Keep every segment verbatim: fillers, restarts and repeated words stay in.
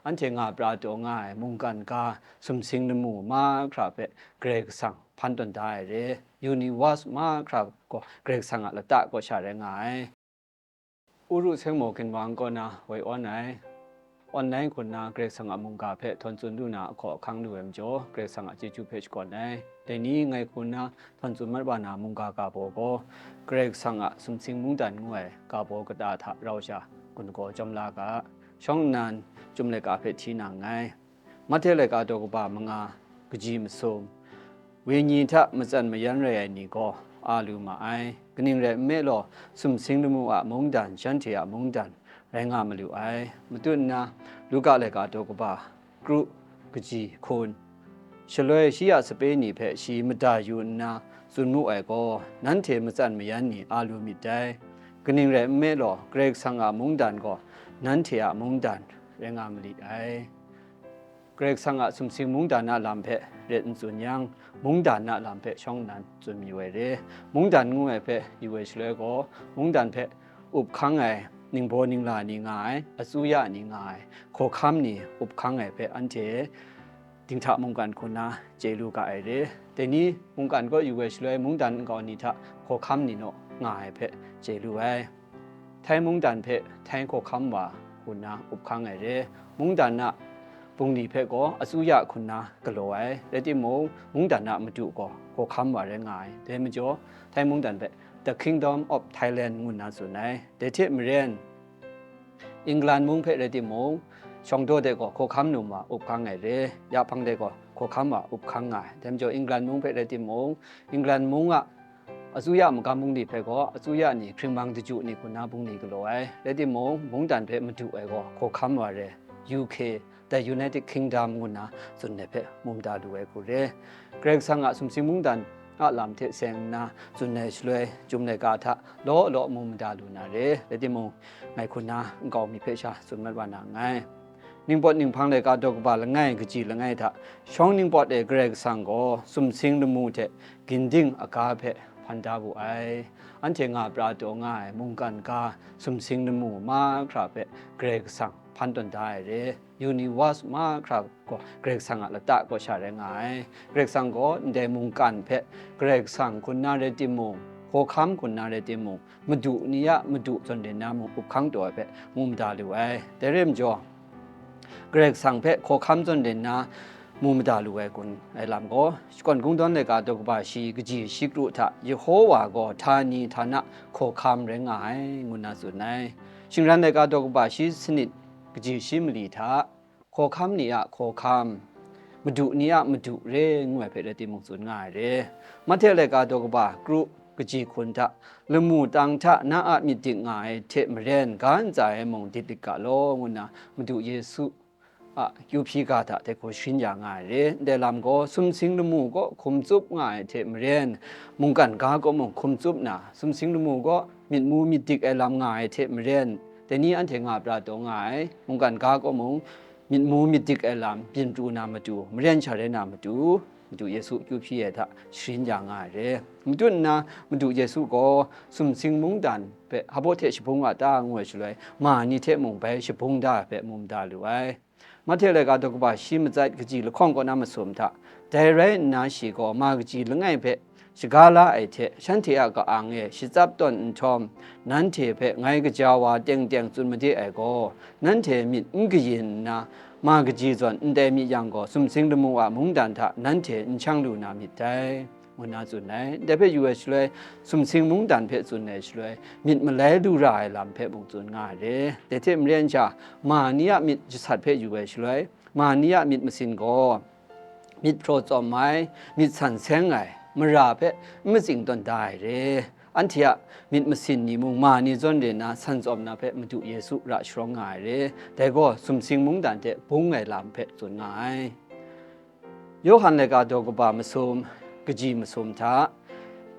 Anhte nga pra taw nga ai mungkan ga sumsing lamu mahkra hpe Karai Kasang hpan tawn da ai re. Universe mahkra gaw Karai Kasang a lata kaw sha rai nga ai. Uru Seng Maw Ginwang kaw na woi awn ai. Online hku nna Karai Kasang a mungga hpe htawn tsun lu na ahkaw ahkang lu ai majaw, Karai Kasang a chyeju hpe shakawn ai. Dai ni ngai hku nna htawn tsun mat wa na mungga ga baw gaw, Karai Kasang a sumsing mungdan ngu ai ga baw kata hta rau sha gun gaw jawm la ga, shawng nnan Chyum laika hpe hti na nngai. Mahte laika daw kaba manga, kaji masum, wenyi hta matsan mayan rai ai ni gaw a lu ma ai. Kaning rai nme law, sumsing lamu a mungdan, shanhte a mungdan rai nga malu ai. Matut nna, Luka laika daw kaba, kru, kaji, hkun, shaloi shi a sape ni hpe shi mada yu nna tsun mu ai gaw, nanhte matsan mayan ni a lu myit dai. Kaning rai nme law, Karai Kasang a mungdan gaw nanhte a mungdan rai nga malit ai. Karai Kasang a sumsing mungdan a lam hpe ret n tsun yang, mungdan a lam hpe shawng nnan tsun mayu ai re. Mungdan ngu ai hpe yu ai shaloi gaw, mungdan hpe up hkang ai ningbaw ningla ni nga ai, asuya ni nga ai, hkawhkam ni up hkang ai hpe anhte dinghta mungkan hku nna chye lu ga ai re. Dai ni mungkan kaw yu ai shaloi, mungdan nkau ni hta hkawhkam ni naw nga ai hpe chye lu ai. Htai mungdan hpe htai hkawhkam wa hku nna up hkang ai re. Mungdan a bungli hpe gaw asuya hku nna galaw ai, rai timung, mungdan a madu gaw hkawhkam wa rai nga ai. Dai majaw, Htai mungdan hpe The Kingdom of Thailand ngu nna tsun ai. Dai hte maren, England mung hpe rai timung, shawng daw de gaw hkawhkam num wa up hkang ai re, ya hpang de gaw hkawhkam wa up hkang nga ai. Dai majaw, England mung hpe rai timung, England mung a asuya magam bungli hpe gaw asuya ni hkringmang daju ni hku nna bungli galaw ai. Rai timung, mungdan hpe madu ai gaw hkawhkam wa re, U K, The United Kingdom ngu nna tsun ai hpe mu mada lu ai hku re. Karai Kasang a sumsing mungdan a lam hte seng nna tsun ai shaloi, Chyum laika hta law law mu mada lu na re. Rai timung, ngai hku nna nkau mi hpe sha tsun mat wa na nngai. Ningpawt ninghpang laika daw kaba langai kaji langai hta, shawng ningpawt e Karai Kasang gaw sumsing lamu hte ginding aga hpe hpan da wu ai. Anhte nga pra taw nga ai mungkan ga sumsing lamu mahkra hpe Karai Kasang hpan tawn da ai re. Universe mahkra gaw Karai Kasang a lata kaw sha rai nga ai. Karai Kasang gaw ndai mungkan hpe Karai Kasang hku nna rai timung, hkawhkam hku nna rai timung, madu ni a madu zawn rin na mung up hkang taw ai hpe mu mada lu ai. Dai rai majaw, Karai Kasang hpe hkawhkam zawn rin na mu mada lu ai gun ai lam gaw, Shakawn Kungdawn laika daw kaba shi kaji shi kru hta, Yehowa gaw htani htana hkawhkam rai nga ai, ngu nna tsun ai. Shingran laika daw kaba shi sanit kaji shi mali hta, hkawhkam ni a hkawhkam, madu ni a madu re ngu ai hpe rai timung tsun nga ai re. Mahte laika daw kaba kru kaji hkun hta, lamu tang hta na a myit dik nga ai hte maren, ga ntsa e mung dit lit ga law, ngu nna Madu Yesu a kyu hpyi ga hta dai hku sharin ya nga ai re. Ndai lam gaw, sumsing lamu kaw hkum tsup nga ai hte maren, mungkan ga kaw mung hkum tsup na, sumsing lamu kaw myit mu myit dik ai lam nga ai hte maren, dai ni anhte nga pra taw nga ai, mungkan ga kaw mung myit mu myit dik ai lam byin pru na matu, maren sha rai na matu, Madu Yesu kyu hpyi ai hta sharin ya nga ai re. Matut nna, Madu Yesu gaw sumsing mungdan hpe hpa hte shabung wa ta ngu ai shaloi, ma ni hte mung bai shabung da ai hpe mu mada lu ai. Mahte laika daw kaba shi matsat kaji lahkawng kaw na masum hta, dai rai nna shi gaw ma kaji langai hpe shaga la ai hte, shanhte a ka-ang e shatsap tawn nhtawm, nanhte hpe ngai gaja wa teng teng tsun made ai gaw, nanhte myit n kayin nna, ma kaji zawn ndai myit yang gaw, sumsing lamu a mungdan hta nanhte n shang lu na myit dai, ngu nna tsun ai. Ndai hpe yu ai shaloi, sumsing mungdan hpe tsun ai shaloi, myit malai lu ra ai lam hpe mung tsun nga ai re. Dai hte maren sha, ma ni a myit jasat hpe yu ai shaloi, ma ni a myit masin gaw, myit hpraw tsawm ai, myit san seng ai, mara hpe n matsing tawn da ai re. Anhte a myit masin ni mung ma ni zawn re nna san tsawm na hpe Madu Yesu ra sharawng nga ai re. Dai gaw sumsing mungdan hte bung ai lam hpe tsun nga ai. Yawhan laika daw kaba masum, kaji masum hta,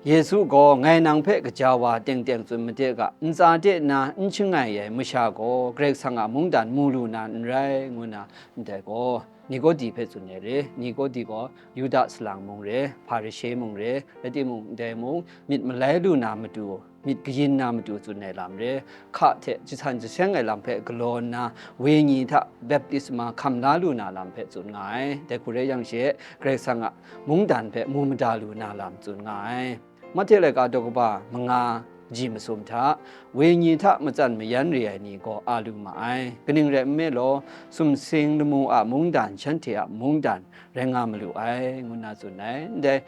Yesu gaw, "Ngai nang hpe gaja wa teng teng tsun made ga, ntsa de na n shangai ai masha gaw Karai Kasang a mungdan mu lu na n rai," ngu na ndai gaw, Nikodi hpe tsun ai re. Nikodi gaw Yuda salang mung re, Hparishe mung re, rai timung, ndai mung myit malai lu na matu, myit kayin na matu tsun ai lam re, hka hte jahtan jaseng ai lam hpe galaw nna, wenyi hta baptisma hkam la lu na lam hpe tsun nga ai. Dai hku rai yang she, Karai Kasang a mungdan hpe mu mada lu na lam tsun nga ai. Mahte laika daw kaba manga kaji masum hta, wenyi hta matsan mayan re ai ni gaw a lu ma ai. Kaning rai nme law, sumsing lamu a mungdan shanhte a mungdan rai nga malu ai, ngu nna tsun ai. Ndai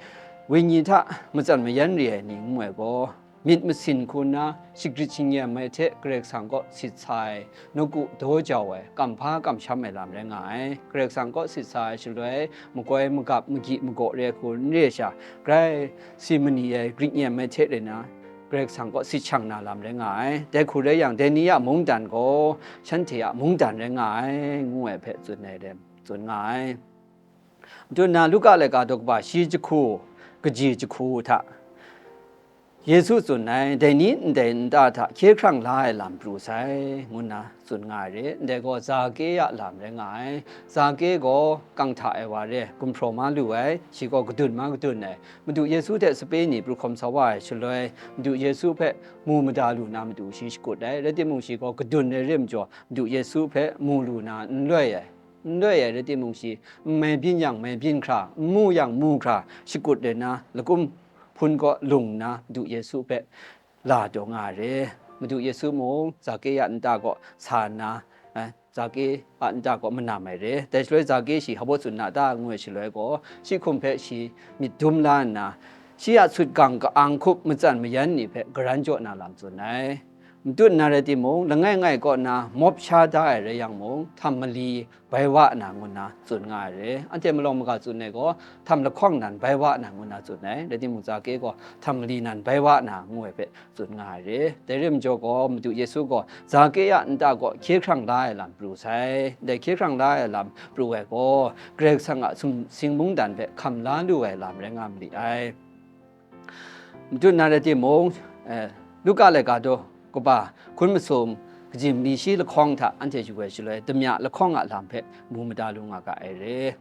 wenyi hta matsan mayan re ai ni ngu ai gaw, myit masin hku nna shagrit shangyem ai hte Karai Kasang kaw sit sa ai, nawku daw jau ai, kamhpa kamsham ai lam rai nga ai. Karai Kasang kaw sit sa ai shaloi, makoi magap, magyi magaw re hku n re sha, grai si mani ai grit nyem ai hte rai nna, Karai Kasang kaw sit shang na lam rai nga ai. Dai hku rai yang, dai ni a mungdan gaw shanhte a mungdan rai nga ai, ngu ai hpe tsun ai, tsun nga ai. Matu nna Luka laika daw kaba shi jahku, kaji jahku hta, Yesu tsun ai, dai ni ndai nta hta hkye hkrang la ai lam pru sai, ngu nna tsun nga ai re. Ndai gaw Zake a lam rai nga ai. Zake gaw kang hta ai wa re, gumhpraw ma lu ai, shi gaw kadun ma kadun ai. Madu Yesu hte sape ni pru hkawm sa wa ai shaloi, Madu Yesu hpe mu mada lu na matu shi shakut ai. Rai timung, shi gaw kadun ai re majaw, Madu Yesu hpe mu lu na n loi ai. N loi ai rai timung, shi n mai byin yang mai byin hkra, n mu yang mu hkra, shakut rai nna, lakum hpun kaw lung nna, Madu Yesu hpe la taw nga ai re. Madu Yesu mung Zake a nta kaw sa nna, eh, Zake a nta kaw manam ai re. Dai shaloi Zake shi hpa baw tsun na ta, ngu ai shaloi gaw, shi hkum hpe shi myit dum la nna, shi a sutgang ka-ang hkup matsan mayan ni hpe garan jaw na lam tsun ai. Matut na rai timung, langai ngai kaw na mawp sha da ai rai yang mung, htam mali bai wa na ngu nna tsun nga ai re. Anhte malawng maga tsun ai gaw, htam lahkawng nan bai wa na ngu nna tsun ai. Rai timung, Zake gaw htam mali nan bai wa na ngu ai hpe tsun nga ai re. Dai re majaw gaw, Madu Yesu gaw Zake a nta kaw hkye hkrang la ai lam pru sai. Dai hkye hkrang la ai lam pru ai gaw, Karai Kasang a sumsing mungdan hpe hkam la lu ai lam rai nga ma li ai. Matut na rai timung, eh, Luka laika daw kaba hkun masum kaji mali shi lahkawng hta anhte yu ai shaloi, damya lahkawng a lam hpe mu mada lu nga ga ai re.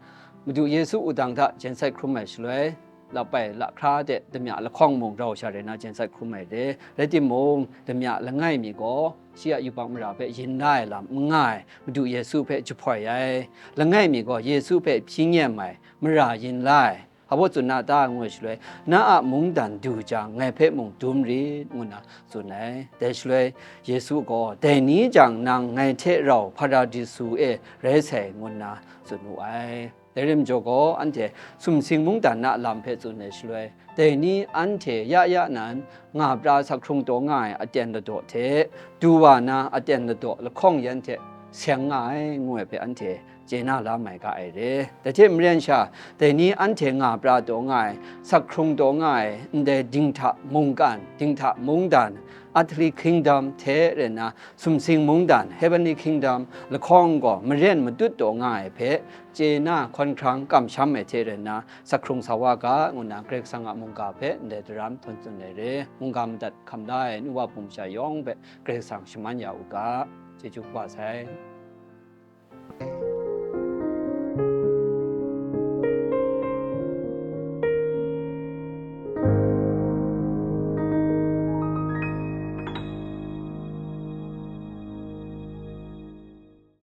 Madu Yesu wudang hta jensat hkrum ai shaloi, lapai lahkra de damya lahkawng mung rau sha rai na jensat hkrum ai re. Rai timung, damya langai mi gaw shi a yubak mara hpe yin la ai lam n nga ai, Madu Yesu hpe jahpoi ai. Langai mi gaw Yesu hpe hpyi nyem ai, mara yin la ai. Hpa baw tsun na ta, ngu ai shaloi, na a mungdan du jang, ngai hpe mung dum rit, ngu nna tsun ai. Dai shaloi, Yesu gaw, dai ni jang nang ngai hte rau Hparadisu e rai sai, ngu nna tsun wu ai. Dai rim jaw gaw, anhte sumsing mungdan na lam hpe tsun ai shaloi, dai ni anhte ya ya nan nga pra sak hkrung taw nga ai aten ladaw hte, du wa na aten ladaw lahkawng yan hte seng nga ai, ngu ai hpe anhte chye na la mai ga ai re. Dai hte maren sha, dai ni anhte nga pra taw nga ai, sak hkrung taw nga ai, ndai dinghta mungkan, dinghta mungdan, earthly kingdom hte rai nna, sumsing mungdan, heavenly kingdom, lahkawng gaw maren matut taw nga ai hpe, chye na hkawn hkrang kamsham ai hte rai nna, sak hkrung sa wa ga, ngu nna Karai Kasang a mungga hpe ndai daram htawn tsun ai re. Mungga madat hkam la ai nu wa hpung masha yawng hpe Karai Kasang shaman ya u ga. Chyeju kaba sai.